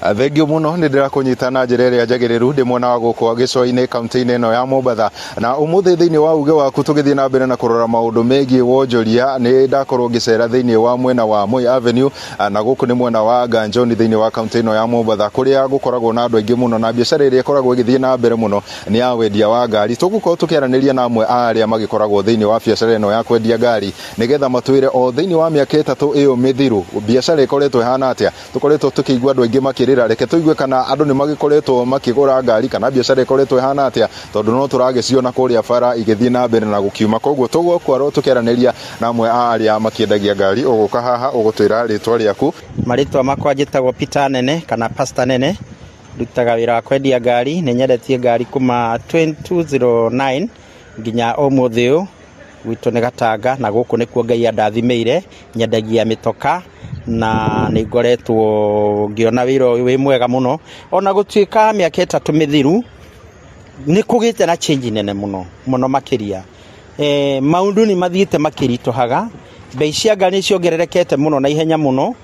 Thengio muno, nĩ ndĩrakũnyita na njĩra ĩrĩa njagĩrĩru ndĩ mwena wa gũkũ gĩcũa-inĩ, kaunti-inĩ ĩno ya Mombatha. Na ũmũthĩ thĩinĩ wa uge waku tũgĩthiĩ na mbere na kũrora maũndũ megiĩ wonjoria, nĩ ndakorwo ngĩcera thĩinĩ wa mwena wa Moi Avenue, na gũkũ nĩ mwena wa Ganjoni thĩinĩ wa kaunti ĩno ya Mombatha, kũrĩa gũkoragwo na andũ aingĩ mũno na biacara ĩrĩa ĩkoragwo ĩgĩthiĩ na mbere mũno nĩ ya wendia wa ngari. Tũgũkorwo tũkĩaranĩria na amwe a arĩa magĩkoragwo thĩinĩ wa biacara ĩno ya kwendia ngari, nĩgetha matwĩre o thĩinĩ wa mĩaka 3 ĩyo mĩthiru biacara ĩkoretwo ĩhana atĩa. Tũkoretwo tũkĩigua andũ aingĩ makĩrĩra, reke tũigue kana andũ nĩ magĩkoretwo makĩgũra ngari kana biacara ĩkoretwo ĩhana atĩa, tondũ no tũragĩciona kũrĩa bara igĩthiĩ na mbere na gũkiuma. Koguo tũgũkorwo tũkĩaranĩria na amwe a arĩa makĩendagia ngari. Ũgũka haha ũgũtwĩra rĩtwa rĩaku. Marĩtwa makwa njĩtagwo Peter Nene kana Pastor Nene, ndutaga wĩra wa kwendia ngari. Nĩ nyendetie ngari kuma 2009 nginya ũmũthĩ ũyũ. Gwitũ nĩ Gatanga na gũkũ nĩkuo Ngai andathimĩire. Nyendagia mĩtoka na nĩ ngoretwo ngĩona wĩra ũyũ wĩ mwega mũno, ona gũtuĩka mĩaka 3 mĩthiru nĩ kũgĩte na change nene mũno mũno makĩria. Maũndũ nĩ mathiĩte makĩritũhaga, mbei cia ngari nĩ ciongererekete mũno na ihenya mũno,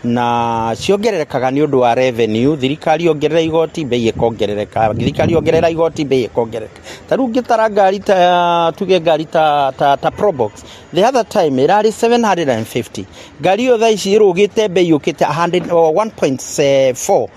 na ciongererekaga nĩ ũndũ wa revenue. Thirikari yongerera igoti, mbei ĩkongerereka, thirikari yongerera igoti, mbei ĩkongerereka. Ta rĩu ngĩtara ngari, ta tuge ngari ta Probox, the other time ĩrarĩ 750, ngari ĩyo thaa ici ĩrũgĩte mbei yũkĩte 1.4.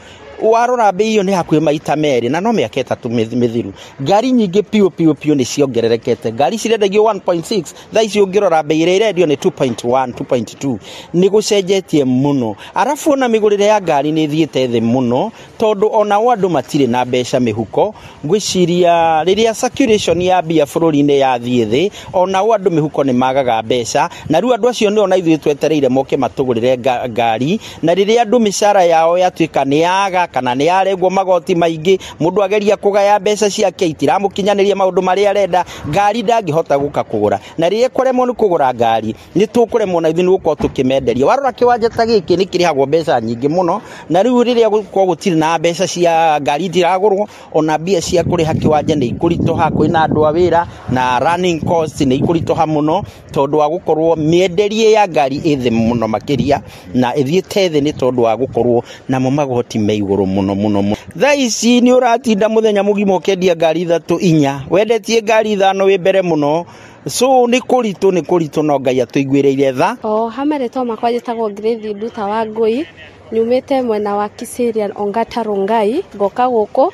Warora mbei ĩyo nĩ hakuhĩ maita merĩ, na no mĩaka 3 mĩthiru. Ngari nyingĩ piũ piũ piũ nĩ ciongererekete. Ngari cirendagio 1.6, thaa ici ũngĩrora mbei ĩrĩa ĩrendio nĩ 2.1, 2.2. Nĩ gũcenjetie mũno. Arabu ona mĩgũrĩre ya ngari nĩ ĩthiĩte thĩ mũno, tondũ onao andũ matirĩ na mbeca mĩhuko. Ngwĩciria rĩrĩa circulation ya mbia bũrũri-inĩ yathiĩ thĩ, onao andũ mĩhuko nĩ magaga mbeca, na rĩu andũ acio nĩo na ithuĩ twetereire moke matũgũrĩre ngari. Na rĩrĩa andũ mĩcara yao yatuĩka nĩ yaga kana nĩ yaregwo magoti maingĩ, mũndũ ageria kũgaya mbeca ciake itiramũkinyanĩria maũndũ marĩa arenda, ngari ndangĩhota gũka kũgũra. Na rĩrĩa ekũremwo nĩ kũgũra ngari, nĩ tũkũremwo na ithuĩ nĩ gũkorwo tũkĩmenderia. Warora kĩwanja ta gĩkĩ nĩ kĩrĩhagwo mbeca nyingĩ mũno, na rĩu rĩrĩa gũkorwo gũtirĩ na mbeca cia ngari itiragũrwo, ona mbia cia kũrĩha kĩwanja nĩ ikũritũha, kwĩna andũ a wĩra na running cost nĩ ikũritũha mũno, tondũ wa gũkorwo mĩenderie ya ngari ĩ thĩ mũno makĩria, na ĩthiĩte thĩ nĩ tondũ wa gũkorwo namo magoti me igũrũ mũno mũno mũno. Thaa ici nĩ ũratinda mũthenya mũgima ũkĩendia ngari 3 4, wendetie ngari 5 wĩ mbere mũno. So nĩ kũritũ, nĩ kũritũ, no Ngai atũiguĩrĩire tha. O ha marĩtwa makwa njĩtagwo Grace Nduta wa Ngũi, nyumĩte mwena wa Kiserian Ongata Rongai, ngoka gũkũ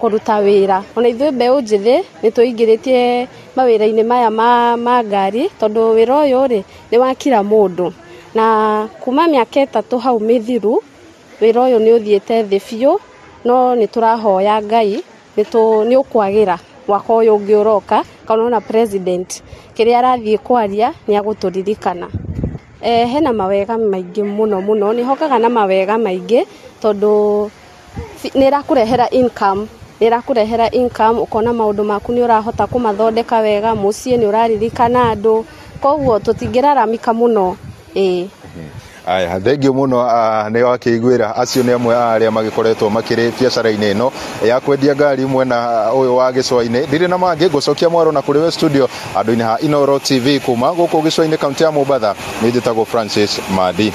kũruta wĩra. Ona ithuĩ mbeũ njĩthĩ nĩ tũingĩrĩtie mawĩra-inĩ maya ma ngari, tondũ wĩra ũyũ rĩ nĩ wa kila mũndũ. Na kuma mĩaka 3 hau mĩthiru, wĩra ũyũ nĩ ũthiĩte thĩ biũ, no nĩ tũrahoya Ngai nĩ ũkwagĩra mwaka ũyũ ũngĩ ũroka, kana ona president kĩrĩa arathiĩ kwaria nĩ agũtũririkana. Hena mawega maingĩ mũno mũno, nĩ hokaga na mawega maingĩ, tondũ nĩ ĩrakũrehera income, nĩ ĩrakũrehera income, ũkona maũndũ maku nĩ ũrahota kũmathondeka wega, mũciĩ nĩ ũraririkana andũ, koguo tũtingĩraramika mũno. Aya, thengio mũno, nĩ wakĩiguĩra acio nĩ amwe a arĩa magĩkoretwo makĩrĩ biacara-inĩ ĩno ya kwendia ngari mwena ũyũ wa gĩcũa-inĩ. Ndirĩ na mangĩ, ngũcokia mwaro na kũrĩ we studio andũ-inĩ ha Inooro TV kuma gũkũ gĩcũa-inĩ kaunti ya Mombatha. Nĩ njĩtagwo Francis Madi.